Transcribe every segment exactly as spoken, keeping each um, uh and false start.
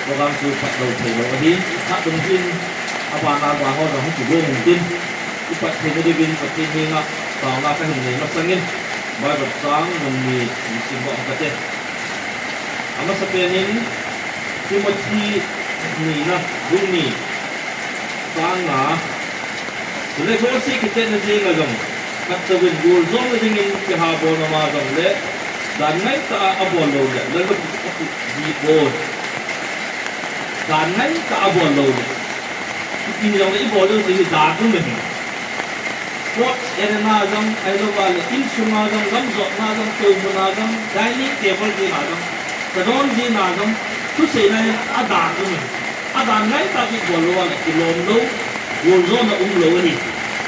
Program chu pat lou thei lou ahi. Khat dungjuiyin, abana ba ho jong hung kigong intin, ipat theina diuvin Pathen henga taona kahin nei masangin, Bible chang mun ni hin simdoh kate. Amasapen in Timothy nina, bung ni, chang nga. Chule bolse kitetna jenga jong, khatcha uvin goljom na dingin kihabolna ma jongle, dan ngaitah a abol lou le, lalou kiti apui ji poi. Dan ngaitah a abol lou le, ipi jongle ibol lou jeh hi dan um ahi. Sports arena jong, ahilouva le insunga jong, lamjotna jong, toumuna jong, dining table jina jong, kadon jina jong, thuseina jong, adan um ahi. Adan ngaitah a ibol lou a le, kilom lou, goljona umlou ahi.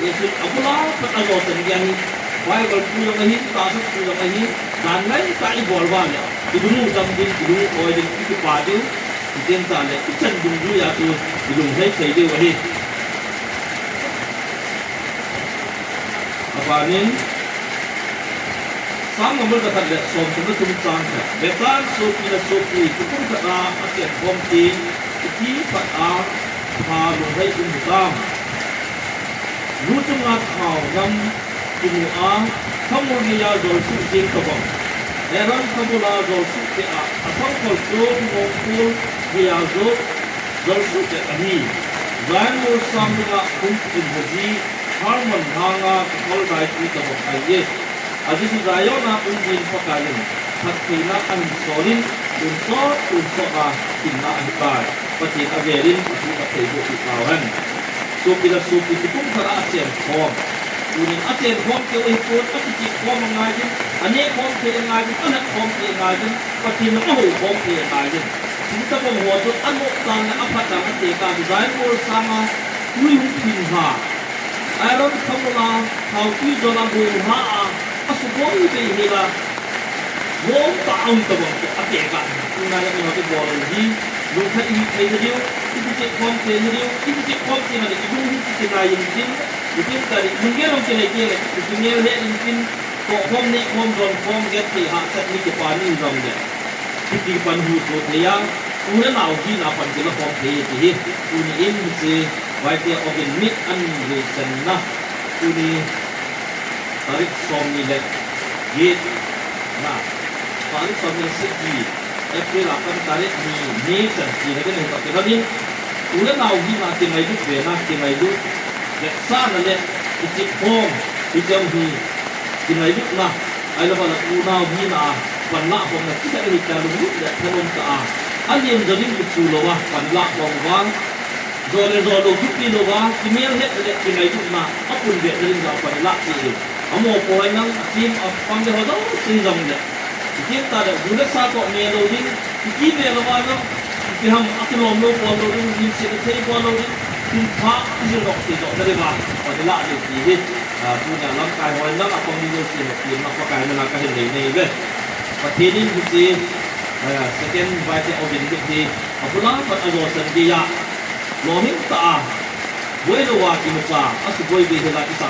Hichun abula pat ajosen gei ahi, Bible thu jong ahi, tahsa thu jong ahi, dan ngaitah a ibol uva le, ilung u dam ding, ilung u oi ding, ikipa diu, hiten tah le, ichan dungjuia chu, ilunglhai thei diu ahi. Abanin, Sam number jakhat le somthum le thum chang khat. Betan sopi le sopi, kikum khat a achen khom te, iti phat a, pha lunglhai um hitam. Lu chunga thao nam kimu a, khamul geiya jolsuh jeng tobang. Aaron khamul a jolsuh peh a, asangkhol chu mongkhol geiya jo, jolsuh peh ahi. Zion mol sang dinga hung kitin hoji, Hermon lhanga kikhol dai ti tobang ahiye. Ajeh chu Zion a um din Pakaiyin phattheina ahin solin, tonsot tonsot a hinna ahitai. Pathen avelin athu athei boh peh tauhen. Sopi le sopi kikum khat a achen khom. Tunin achen khom keu ahipon, akichep khom angaiyin, aneh khom thei angaiyin, alhep khom thei angaiyin, Pathen jong ahou khom thei angaiyin. Hiche tobang ho chu anoh dan le aphat dan atekah chu Zion mol sanga tui hung phin lha. Aaron khamul a, thaotui jol a, gou lha a, asuboi bei hel a, lom tah a um tobang chu atekah. Tuna le miho ibol u hi, lungkhat ihi theina diu, ikichep khom theina diu, ikichep khom theina le ilung hi kikinai intin, itin tah le lunggel jong kinei kei le, ikimel het intin, tohkhom, nehkhom, jonkhom, genthei hahsat, mi kipa ni jongle, kiti pan huhdoh thei a, u le nao hina pan kilakhom thei ti hi, tuni in hiche, Vaiphei ogin mit ani veisanna, tuni tarik somni le get na, tarik somni le sagi, April a pan tarik ni, May chan tina kina hi toh kilhonin, u le nao hina kingailut vena, kingailut vetsahna le kichep khom, hiche hi kingailutna, ahilouva le unau hina a panlah khomna kikhat ahitai, lunglut le thalom tah a, alen jolin kichu louva panlah khom uva, jo le jo lou thupi louva, kimel het le kingailutna, apunvetna ding jong pan ilah cheh in. Amaho poi nang, team, apang le ho jouse jongle, itin tah le, bu le sa toh neh lou ding, ikimel louva jong, ipi ham, akilom lou bol lou ding, lungset thei bol lou ding, thilpha kijil doh thei dohna diuva pan ilah diu ti hi, a, tunia lamkai hon lang apang ding jouse na team na Pakai mina kahin nei nei uve. Pathen in hiche, a, second Vaiphei ogin mit hi abula pat ajosen geiya, lomhing tah a, boi louva kimucha, asuboi bei hel a kisa